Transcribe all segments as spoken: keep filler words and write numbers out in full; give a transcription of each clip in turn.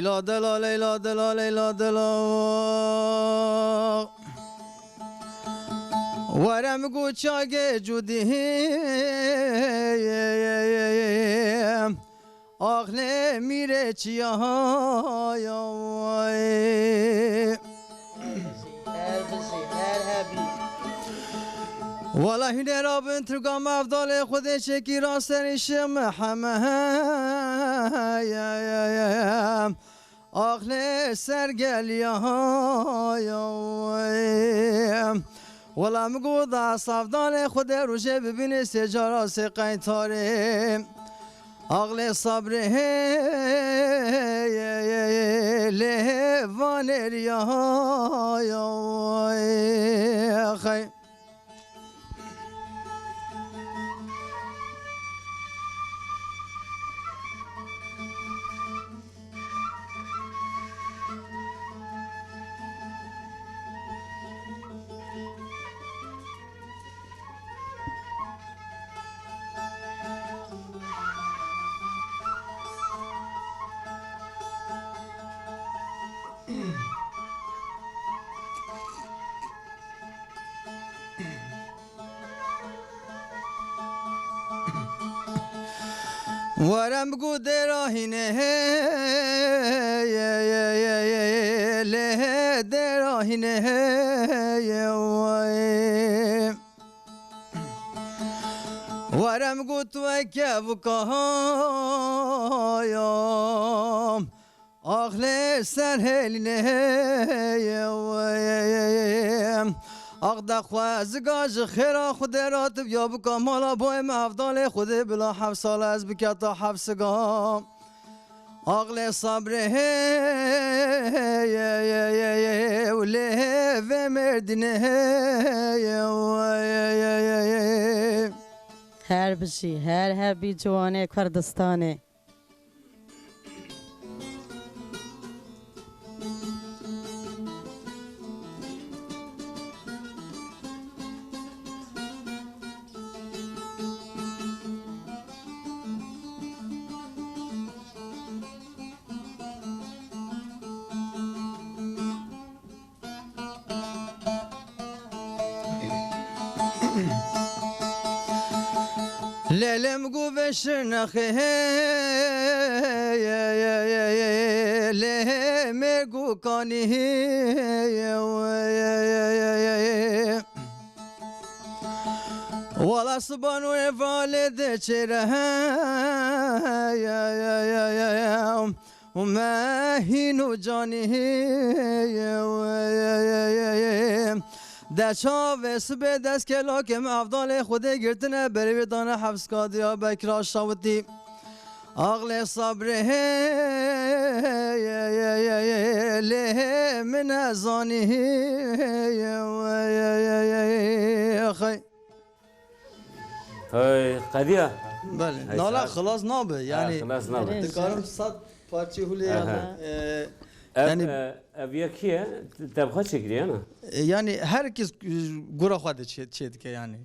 Leyla dela, Leyla dela, Leyla dela. Were min got çagê cudî. Ax lê mîrê çiya ya way. Her bijî, her hebî. Wala hûnera bin Tirka mevdalê Xwedê çekî ra serî şim heme. Ax lê ser geliya ya. Wela min got da savdanê Xwedê rojê bibînê sê cara sê qeytarê. Ax lê sabrê lê vanêriya ya. Xey. Were min got dêra hînê hê, lê dêra hînê hê, wê. Were min got weke vukahayam. Ax lê ser hêlînê ye wê. Ax de xwe ziga ji xêra Xwedê re tu ya bika mala boyê me hevdalê Xwedê bila heft sal ez biketa heft siga. Ax lê sabrê hê ye ye ye ye û lê vê mêrdînê hê ye wê. Her bijî, her hebî ciwanê Kurdistanê. Lê lê min got vê şirnexê, lê lê min got kanî, wela siban wê valê de çêre. Û me hîn û canî ye wê. De çavê sibê dest kelakê me avdalê Xwedê girtine, berê wê dane hefska diya bekra şawitî. Axlê sabrê hê ye ye ye ye lê hê min nezanî ye wê ye ye ye ye xey. Hey, qediya. Belê. Hey, nala saet. Xilas nabe, ha, yani, xilas nabe. Dikarim sed parçe hule, aha, e, ev, yani, e, ev yekî ye, te bi xwe çêkiriye, ne? E, yani, her kes, e, gora xwe de çê, çê dike, yani.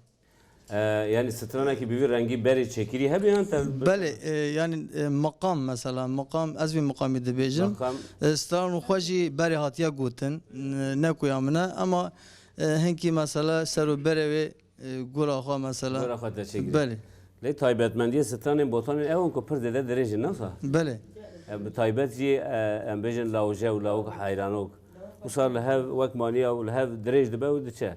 E, yani, stranekî bi vî rengî berê çêkirî hebe yan te? Belê, e, yani, e, maqam mesela, maqam, ez vî maqamî dibêjim. Maqam. E, stran xwe jî berê hatiye gotin, n-, ne ku ya min e, ama, e, hinkî mesela ser û berê wê E, gora xwe mesela. Gora xwe te çêkirî. Belê. Lê taybetmendiyê stranên botanên ew in ku pir zêde dirêj in, ne wisa? Belê. E, bi taybet jî, e, em bêjin lawje û lawik heyranok. Wisa li hev wek maniya û li hev dirêj dibe û diçe.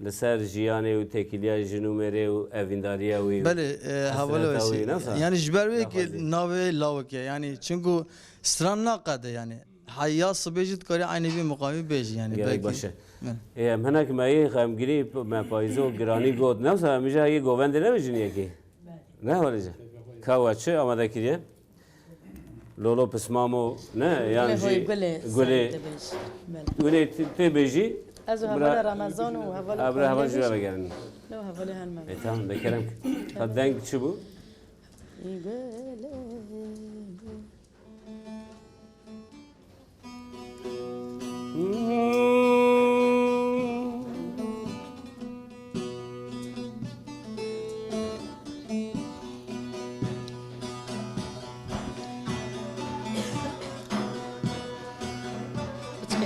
Li ser jiyanê û têkiliya jin û mêrê û evîndariya wî û. Belê, e, hevalê hesreta wî, wesî, ne wisa? Yani ji ber wê ki navê lawik e. Yani çinku stran naqede yani. Heya sibê jî dikarî eynî vî muqamî bêjî, yani, gerek belkî baş e. Belê. Ê, em hinek me yê xemgirî, me payîzo giranî got. Ne wisa em jî heyê govendê nebêjin yekê? Ne were jî. Ka we çi amade kiriye? Lolo pismamo, ne? Yan jî gulê, gulê. Belê. Gulê tê bêjî. Ez û hevalê Remezan û hevalê, ha, bira heval jî vegerin. Ne hevalê helme. E, tamam, be kerem. Ha, deng çi bû? Gulê.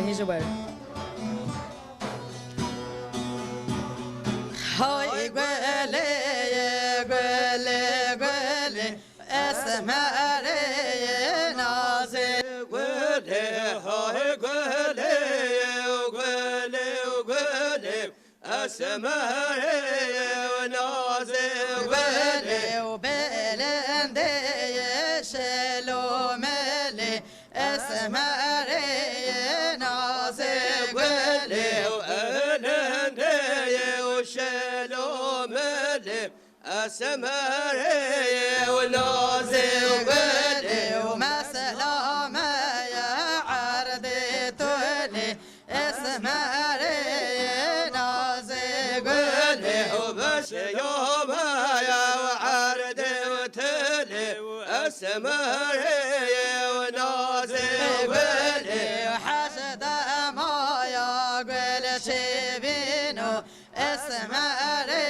Ji we. Hay gulê, gulê, gulê, esmerê nazê. Gulê, hay gulê, gulê, gulê, esmerê nazê. Gulê, bilind ê şelo melê, esmerê nazê. Gulê, bilind ê şelo melê, esmerê nazê. Gulê, mesela me ye erdê tunê, esmerê nazê. Gulê, beşiya me ye erdê tunê, esmerê nazê. Gulê, hejde maya gul çêbîno, esmerê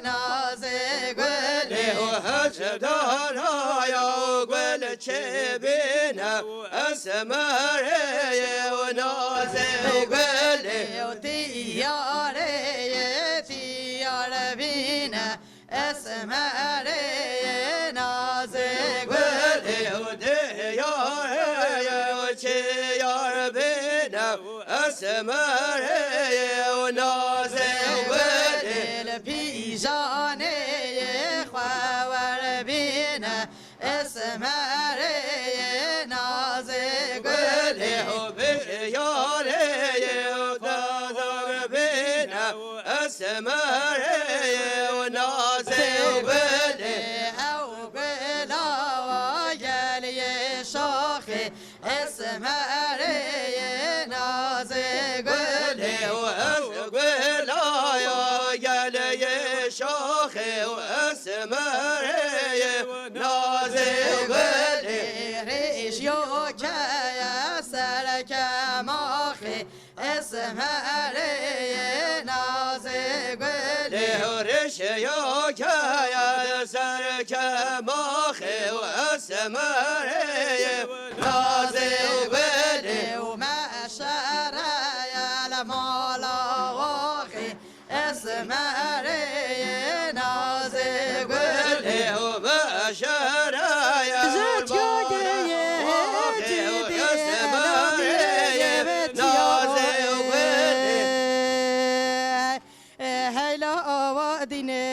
nazê. Gulê, hejde naya gul çêbîne, esmerê nazê. Gulê, tiyarê, tiyar bîne, esmerê nazê. Gulê, diyarê, çiyar bîne, esmerê nazê. Gulê, li pîjanê xwe werbîne, esmerê nazê. Gulê, biyarê, dazar bîne, esmerê nazê. Gulê, ew gula gel yê şaxê, esmerê nazê. Gulê, ew gula ya gel yê şaxê, esmerê nazê. Gulê, rêj yo keye ser kemaxê, esmerê nazê. Gulê, rêj yo keye ser kemaxê, esmerê nazê. Gulê, meşere ye li mala waxê, esmerê nazê. Gulê, meşere ye ji li mala waxê, esmerê nazê. Gulê, heyla awa dîne.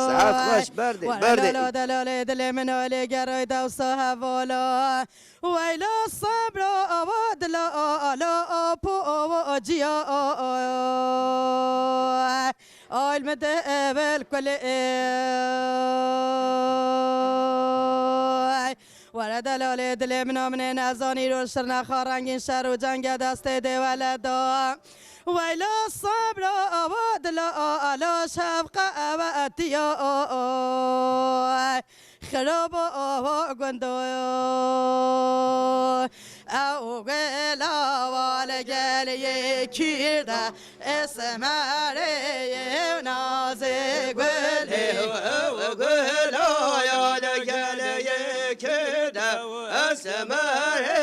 Saet xweş, berdê, were berdê. Lala delalê dilê min olê geroy dewsa hevala. Weyla sabra awa dila ala apo awa ciya. Ay li min de evel kulê. Were delalê dilê min a min ê nezanî roj şirnexa rengîn şer û cenge destê dê wele da. Weyla sabra awa dila ala şefqe ewe etiya. Xiraba awa gunda. Ew gula wa li gel yê kîr de, esmerê nazê. Gulê, ew gula ya li gel yê kîr de, esmerê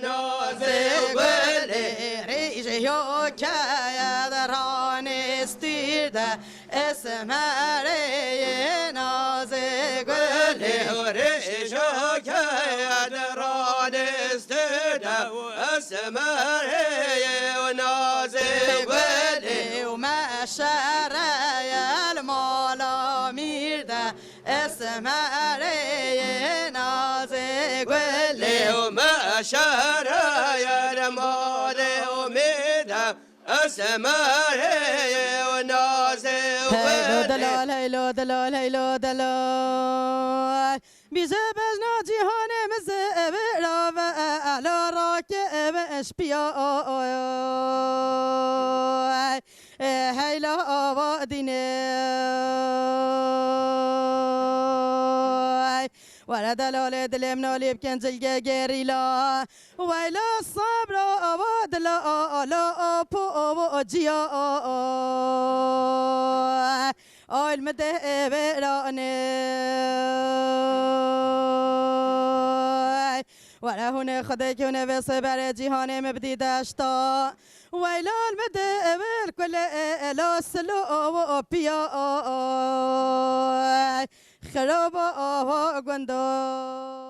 nazê. Gulê, rêj yo keye di ranê stîr de, esmerê nazê. Gulê, rêj yo keye di ranê stîr de, esmerê nazê. Gulê, meşere ye li mala mîr de, esmerê nazê. Gulê, meşere ye li mala mîr de, esmerê nazê. Heylo delal, heylo delal, heylo delal. Bîze bejna cîhanê min zêvê rave, ela rake eve eşpiya. Heyla awa dîne. Were delalê dilê min olî bikin cilgê gerîla. Weyla sabra awa dila ala apo awa ciya. Ay li min de eve rane. Were Hûnê Xwedê ki hûnê vê sê berê cîhanê me bidî deşta. Weylal me de evil kule e ela silo o piya. Xiraba ava gunda.